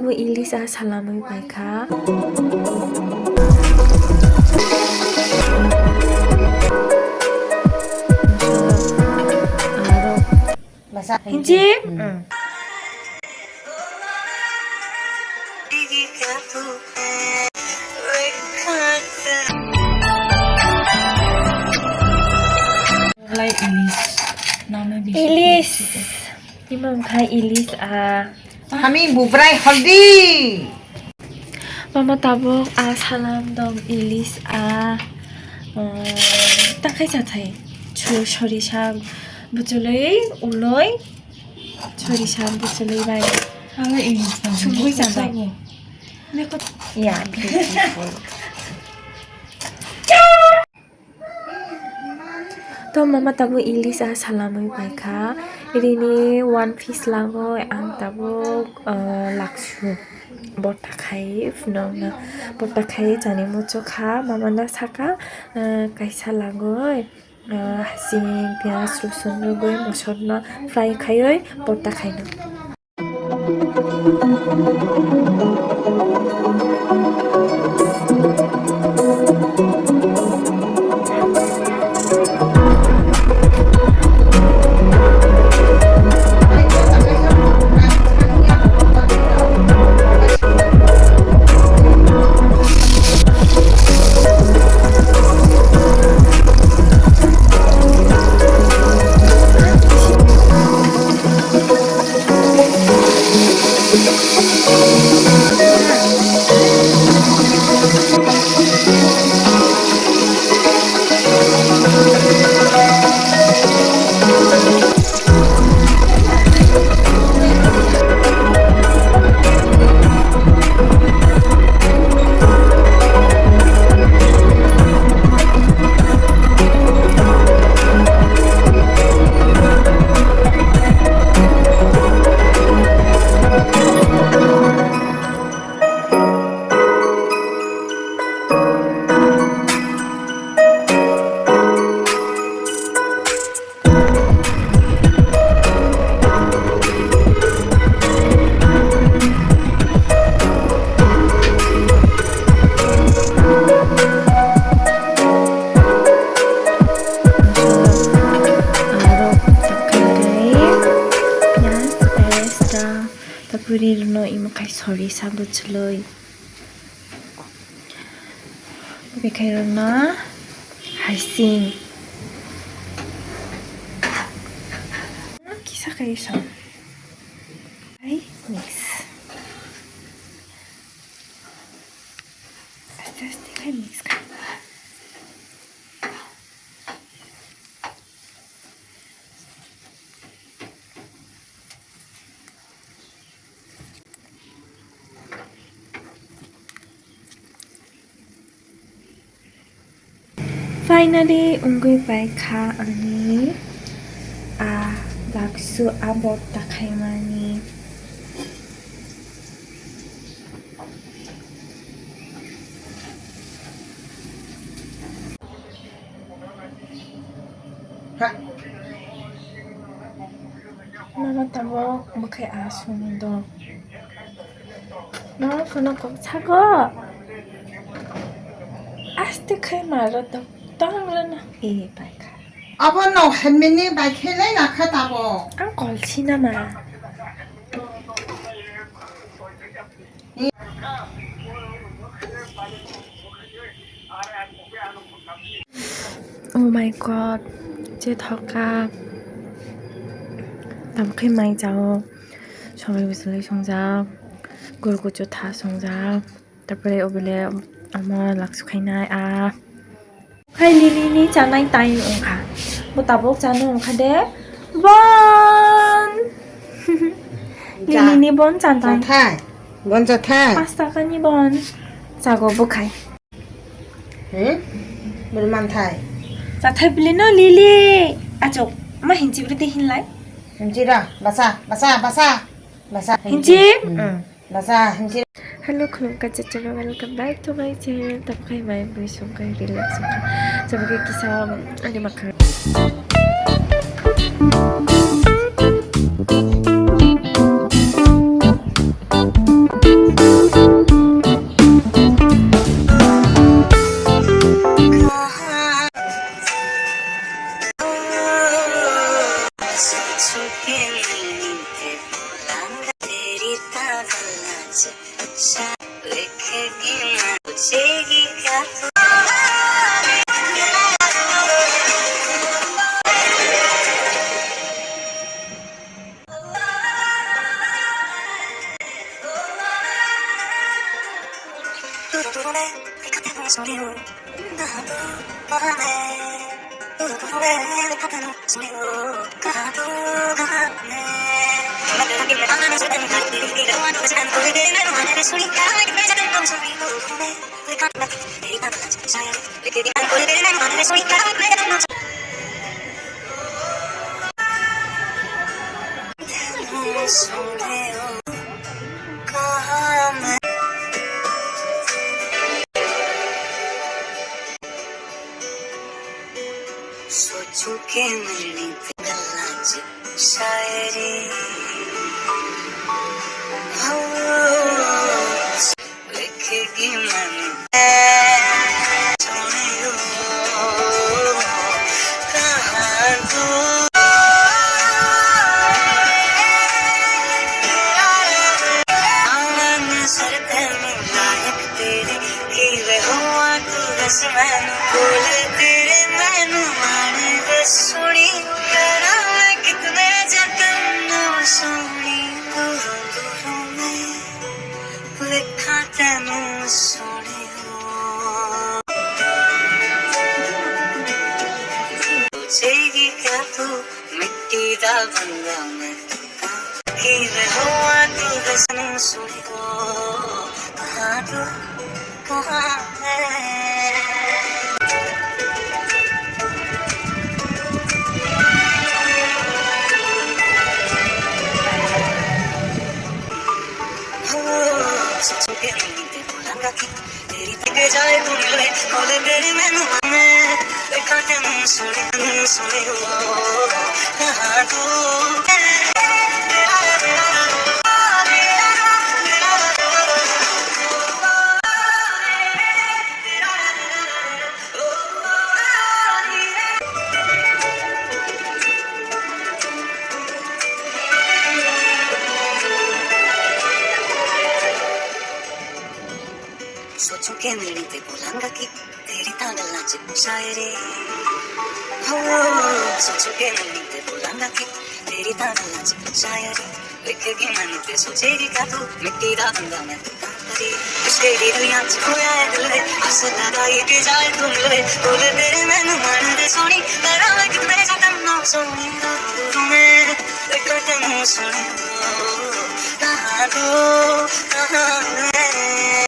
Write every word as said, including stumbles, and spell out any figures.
Ilis a salamwi paikha. Hinji? Ilis. Imo wngkha ilis a. Kami bubrai haldi. Mama tabuk a salam dong ilis a. Takhai sathai. Chu sorisa buchulwi uloi. Sorisa buchulwi bai. Sumui sanai. Ya, beautiful. To mama tabuk ilis a salamwi paikha. Rini one piece lagoi ang tabuk, uh, laksu. Bota khai phunukna. Bota khai chani muchukha. Mama no saka, uh, kaisa lagoi, uh, hasing, piyaj, rosun rwgwi mosorno fry khaiwi bota khaino. Tapuri rwno imo khai sorisa buchulwi. Bekhai rwna hasing. Kisa khai song. Hai mix. Aste aste khai mix khai. Finally, wngwi pai kha ani, ah, laksu abot ta khaimani. Mama tabuk bwkhai aswk do. Mama phano kok sago. Aste khai maro to tong rwna. E bai kha. Abo no hwnmini bai khe lai rakha tabuk. Ang kol sina ma. Oh my God, je thoka. Tamo khe mai chao. Sobai bwswlwi songjak. Gurguchu tha songjak. Tarpore obole ama laksu khainai a. Hai Lily ni chanai time wngkha. Bo tabuk chana wngkha de. Bon. Lily ni bon chanai. Chathai. Bon chathai. Paanch taka ni bon. Chago bwkhai. Hmm? Bwrwi manthai. Chathai bwlwi no Lily. Achuk. Ma hinchi bwrwi tei hinlai. Hinchi ra. Basa, basa, basa. Basa. Hinchi? Hmm. Hmm. Basa, hinchi. Hello, khulumkha chachano, welcome back to my channel. Tamo khai mai bui song khai relax song kha. Jabo khe kisa ani makhang. सोचूं के मैंने गल्ला च शायरी हो लिखेगी मैंने। सुनियो कहाँ तू आंगन सर पे लायक तेरे की वे हुआ तू दस मैनू बोले तेरे मैनू आने बस सुनी। करा मैं कितने जतन ना सुनी दूरों दूरों में लिखा तेनू सुनी हो। सोचेगी क्या तू मिट्टी दा बंदा मैं कि मैं हुआ तू दस मैनू सुनी हो। कहाँ तू कहाँ है। हो, सोचूं के नहीं ते बोलांगा कि तेरी तक जाए तू मिले, बोले तेरे मैनू में, देखा तेनू सुनी, सुनी हो, कहाँ तू। सोचूं के नहीं ते बोलांगा कि तेरी तागला च शायरी हो। सोचूं के नहीं ते बोलांगा कि तेरी तागला च शायरी। लिखेगी मैंने ते सोचेगी क्या तू मिट्टी दा बंदा मैं तू काम करी। तेरी दुनिया च खोया है दिल रे। आस लगाई के जाए तू मिले, बोले तेरे मैनू मन दे सोनी। करा मैं कितने जतन ना सुनी तुम्हें। देखा तेनू सुनी हो, कहाँ तू कहाँ है।